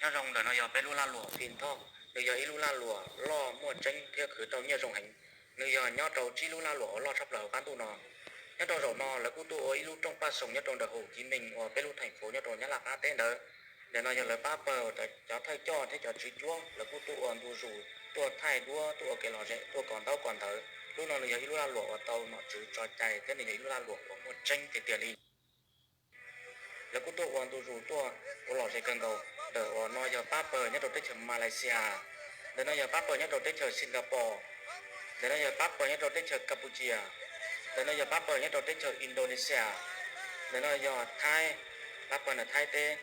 Nyob zoo, ntawm no yog peb lub lag luam Fintech, nws yog ib lub lag luam loj muaj tseeb thiab khwv tau nyiaj zoo heev. Nws yog nyob rau tsib lub lag luam uas loj tshaj plaws hauv qab ntuj no. Nyob rau zaum no lawv kuj tuaj ua ib lub rooj paj xoom nyob rau ntawm Hồ Chí Minh uas peb lub theem fuv nyob rau Nyab Laj qab teb ntawd. Ntawm no yog lawv pab pawg cov thawj coj thiab cov tswv cuab, lawv kuj tuaj ua ntu zus, tuaj thaij duab, tuaj ua kev lom zem, tuaj kos ntaub kos ntawv. Lub no nws yog ib lub lag luam uas tau nom tswv tso cai thiab nws yog ib lub lag luam uas muaj tseeb tiag tiag li. Lawv kuj tuaj ua ntu zus, tuaj ua lom zem kawg nkaus. Ntawm uas no yog pab pawg nyob rau teb chaws Malaysia. Ntawm no yog pab pawg nyob rau teb chaws Singapore. Ntawm no yog pab pawg nyob rau teb chaws Campuchia. Ntawm no yog pab pawg nyob rau teb chaws Indonesia. Ntawm no yog Thaib, pab pawg ntawm Thaib teb.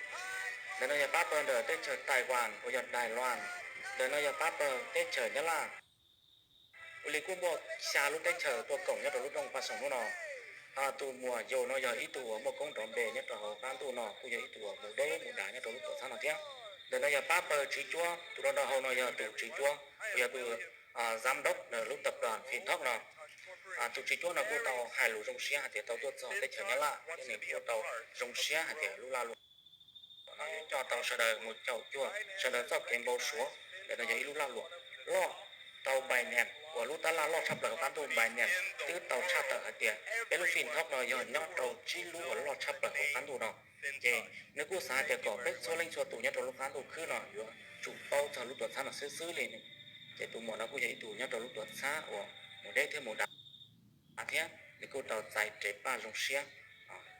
Ntawm no yog pab pawg ntawm teb chaws Taiwan uas yog Đài Loan. Ntawm no yog pab pawg teb chaws Nyab Laj. Ua li kuj muaj xya lub teb chaws tuaj koom nyob rau lub rooj paj xoom hnub no. Tus muam Yus no yog ib tug uas muaj koob nrov npe nyob rau hauv qab ntuj no, kuj yog ib tug uas mus deb mus dav nyob rau lub tuam txhab no thiab. Ntawm no yog pab pawg tswv cuab, tus rau nraud hauv no yog tus tswv cuab, yog tus giám đốc ntawm lub tập đoàn Fintech no. Tus tswv cuab no kuj tau hais lus zoo siab hais tias tau tuaj txog teb chaws Nyab Laj thiab nws kuj tau zoo siab hais tias lub lag luam no yuav coj tau sawv daws mus caum cuag sawv daws txoj kev npau suav. Ntawm no yog ib lub lag luam loj, tau Binance uas lub tab laj loj tshaj plaws hauv qab ntuj Binance twb tau tshaj tawm hais tias peb lub Fintech no yog nyob rau tsib lub uas loj tshaj plaws hauv qab ntuj no. Ces nws kuj xav hais tias kom peb txhua leej txhua tus nyob rau lub qab ntuj khwb no yuav tsum paub txog lub tuam txhab no xwb xwb li. Ces tus muam no kuj yog ib tug nyob rau lub tuam txhab uas mus deb thiab mus dav thiab nws kuj tau txais res paj zoo siab.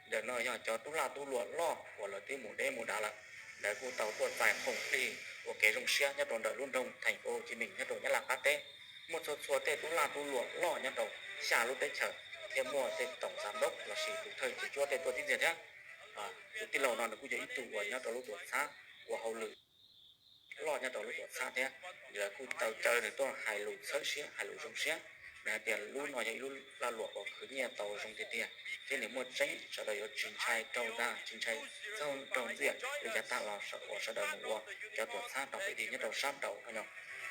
Ntawm no yog cov tub lag tub luam loj uas lawv twb mus deb mus dav lawm, lawv kuj tau tuaj txais khoom plig ua kev zoo siab nyob rau ntawm lub nroog Thành phố Hồ Chí Minh nyob rau Nyab Laj qab teb. Muaj txhua txhua tej tub lag tub luam loj nyob rau xya lub teb chaws thiab muaj tej tổng giám đốc lossis tus thawj tswv cuab tej tuaj tib ntxiag thiab. Tus tij laug no nws kuj yog ib tug uas nyob rau lub tuam txhab ua hauj lwm loj nyob rau lub tuam txhab thiab. Lawv kuj tau caw nws tuaj hais lus txhawb siab hais lus zoo siab. Nws hais tias lub no yog ib lub lag luam uas khwv nyiaj tau zoo tiag tiag thiab nws muaj tseeb, sawv daws yuav tsis ntshai raug dag tsis ntshai txhaug raug ntxias li yav tag los uas sawv daws mus ua cov tuam txhab rau pem tij nyob rau sab nraud no.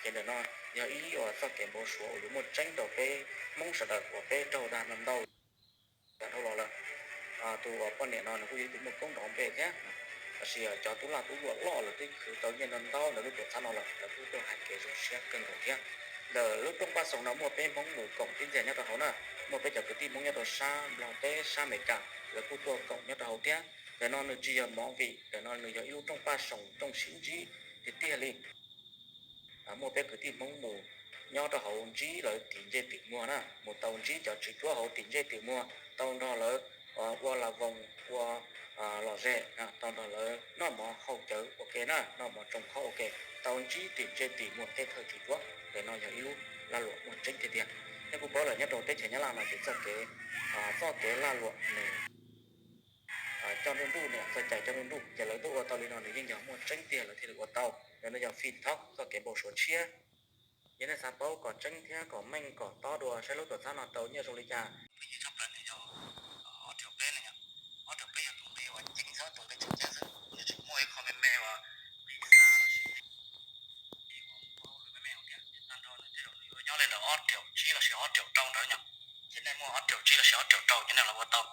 Ces ntawm no yog ib yam txoj kev npau suav uas yuav muaj tseeb rau peb Hmoob sawv daws uas peb raug dag no ntau yav dhau los lawm. Tus uas poj niam no nws kuj yog ib tug muaj koob nrov npe thiab, tab sis cov tub lag tub luam loj lawv twb khwv tau nyiaj no ntau ntawm lub tuam txhab no lawm, lawv kuj tuaj hais kev zoo siab kawg nkaus thiab. Ntawm lub rooj paj xoom no muaj peb Hmoob mus koom tib ntxiag nyob rau hauv na, muaj peb cov kwv tij Hmoob nyob rau sab Nplog teb sab Amelikas lawv kuj tuaj koom nyob rau hauv thiab. Ntawm no nws tsis yog movie, ntawm no nws yog ib lub rooj paj xoom rooj sib ntsib tiag tiag li. Muaj peb kwv tij Hmoob mus nyob rau hauv ntsib lawv tim ntsej tim muag na, mus tau ntsib cov tswv cuab hauv tim ntsej tim muag, tau nrog lawv ua la voos ua lom zem, tau nrog lawv noj mov haus cawv ua ke na, noj mov tsoos khob ua ke, tau ntsib tim ntsej tim muag tej thawj tswv cuab. Ntawm no yog ib lub lag luam muaj tseeb tiag tiag. Nej kuj paub lawm nyob rau teb chaws Nyab Laj no ces txoj kev, txoj kev lag luam nws coj nruj nruj, nws txoj cai coj nruj nruj, ces lawv tuaj ua tau li no nws yeej yog muaj tseeb tiag lawv thiaj li ua tau. Ntawm no yog Fintech txoj kev npau suav tshiab. Yog nej xav paub kom tseeb thiab kom meej kom tob dua saib lub tuam txhab no tau nyiaj zoo li cas, peb yeej tshaj plaws nws yog ob rau peb ne yom. Ob rau peb yog tus nqi uas ceev xwb, tus nqi tseem ceeb xwb, nws tseem muaj ib qho me me uas nqi xa lossis nqi uas mus ua hauj lwm me me hauv thiab, ces tag nrho nws tej zaum nws yuav nyob li ntawm ob rau tsib lossis ob rau rau ntawd yom. Ces nej muaj ob rau tsib lossis ob rau rau ces nej los ua tau.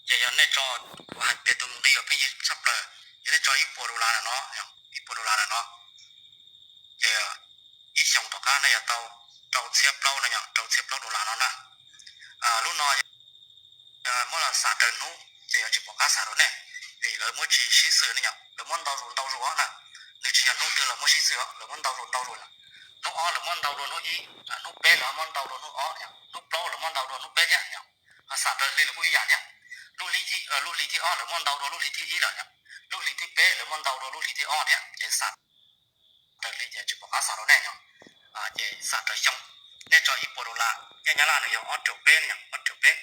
Ces yog nej tso, kuv hais tias tus nqi uas pheej yig tshaj plaws, yog nej tso ib puas dollar ntawm no, ib puas dollar ntawm no, ces ib xyoos tom qab nej yuav tau rau txhiab plaub no yom, rau txhiab plaub dollar no na. Lub no muab los xam raws hnub ces yuav tsis pom qab xam rau nej, vim lawv muab tsis sib xws ne yom, lawv muab ntau zus ntau zus os na. Nws tsis yog hnub twg los muab sib xws os, lawv muab ntau zus ntau zus yom. Hnub ob lawv muab ntau dua hnub ib, hnub peb lawv muab ntau dua hnub ob yom, hnub plaub lawv muab ntau dua hnub peb thiab yom. Ho xam raws hli los kuj ib yam thiab. Lub hli thib, lub hli thib ob lawv muab ntau dua lub hli thib ib lawm yom. Lub hli thib peb lawv muab ntau dua lub hli thib ob thiab, ces xam raws hli ces tsis pom qab xam rau nej yom. Ces xam raws xyoo, nej tso ib puas dollar, nyiaj Nyab Laj nws yog ob rau peb yom, ob rau peb.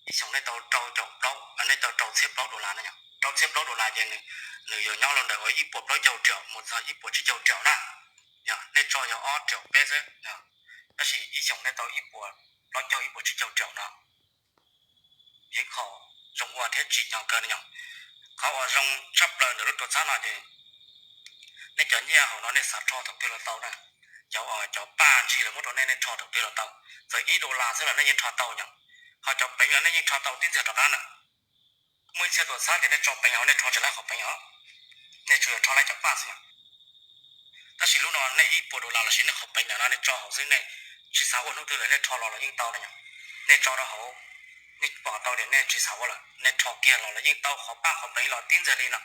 Ib xyoos nej tau rau caum plaub, nej tau rau txhiab plaub dollar na yom. Rau txhiab plaub dollar ces nws, nws yuav nyob rau ntawm uas ib puas plaub caug triệu mus txog ib puas tsib caug triệu na. Yog nej tso yog ob rau peb xwb, tab sis ib xyoos nej tau ib puas plaub caug ib puas tsib caug triệu no. Yog ib qho zoo ua thiab tsim nyog kawg ne yom. Qhov uas zoo tshaj plaws ntawm lub tuam txhab no ces nej cov nyiaj hauv no nej xav rho thaum twg los tau na. Cov, cov paj ntsis lawv muab rau nej, nej rho thaum twg los tau. Txawm ib dollar xwb los nej yeej rho tau yom. Ho cov peev los nej yeej rho tau tib ntxiag rov qab na. Muaj ib txhia tuam txhab ces nej tso peev hauv nej rho tsis laib qhov peev os. Nej rho laib cov paj xwb yom. Tab sis lub no nej ib puas dollar los sis nej qhov peev ntawm no nej tso hauv xwb, nej tsis xav ua hnub twg lawm nej rho los los yeej tau na yom. Nej tso rau hauv, nej pom tau tias nej tsis xav ua lawm nej rho kiag los los yeej tau, qhov paj qhov peev los tib ntxwg li no.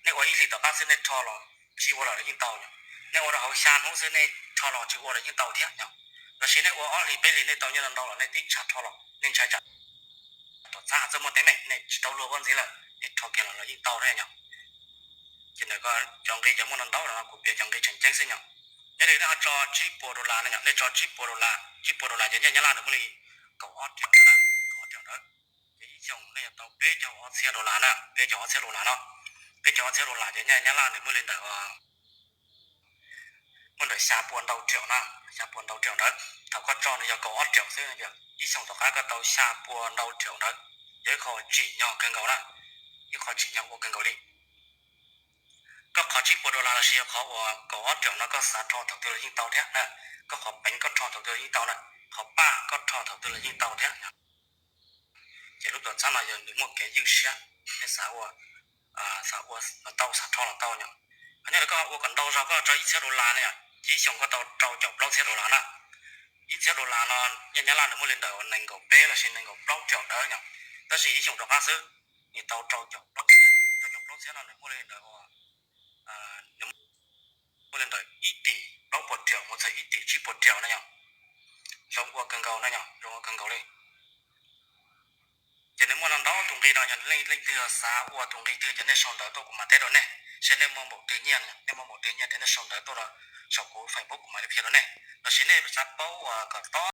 Nej ua ib hlis tom qab xwb nej rho los tsis ua los los yeej tau yom. Nej ua rau hauv xya hnub xwb nej rho los tsis ua los yeej tau thiab yom. Los sis nej ua ob hlis peb hlis nej tau nyiaj ntau ntau los nej tib tshav rho los nej ntshai tsam tom txhab txawj muaj teeb meem nej tsis tau luag ua ntxiv lawm nej rho kiag los los yeej tau thiab yom. Ces ntawm ko cov nqi cov muaj ntau ntau no kuv piav cov nqi tseem ceeb xwb yom. Nyob li nej ho tso tsib puas dollar no yom, nej tso tsib puas dollar, tsib puas dollar ces nyiaj Nyab Laj nws muaj li kaum ob triệu ntawd na, kaum ob triệu ntawd. Ces ib xyoos nej yuav tau peb caug ob txhiab dollar na, peb caug ob txhiab dollar no. Peb caug ob txhiab dollar ces nyiaj Nyab Laj nws muaj li ntawm muaj ntawm xya puas ntau triệu na, xya puas ntau triệu ntawd. Thaum koj tso nws yog kaum ob triệu xwb, ib xyoos tom qab koj tau xya puas ntau triệu ntawd, yog ib qho tsim nyog kawg nkaus na, ib qho tsim nyog ua kawg nkaus li. Koj qhov tsib puas dollar los sis yog qhov uas kaum ob triệu no koj xav rho thaum twg los yeej tau thiab na. Koj qhov peev koj rho thaum twg los yeej tau na, qhov paj koj rho thaum twg los yeej tau thiab. Ces lub tuam txhab no yog nws muaj kev ywj siab, nej xav ua, xav ua los tau, xav rho los tau yom. Nyob li koj ua kom ntau zog koj tso ib txhiab dollar na yom, ces ib xyoos koj tau rau caum plaub txhiab dollar na. Ib txhiab dollar no nyiaj Nyab Laj nws muaj li ntawm nees nkaum peb los sis nees nkaum plaub triệu ntawd yom. Tab sis ib xyoos rov qab xwb, nws tau rau caum plaub txhiab, rau caum plaub txhiab no nws muaj li ntawm nws muaj li ntawm ib tim plaub puas triệu mus txog ib tim tsib puas triệu na yom. Zoo ua kawg nkaus na yom, zoo ua kawg nkaus li. Ces nws muaj ntau tus nqi no yog leej twg xav ua tus nqi twg ces nej sau ntawv tuaj kuv mam teb rau nej, seb nej muaj npaum twg nyiaj, nej muaj npaum twg nyiaj ces nej sau ntawv tuaj rau saum kuv Facebook kuv mam li qhia rau nej. Los sis nej xav paub uas kom tob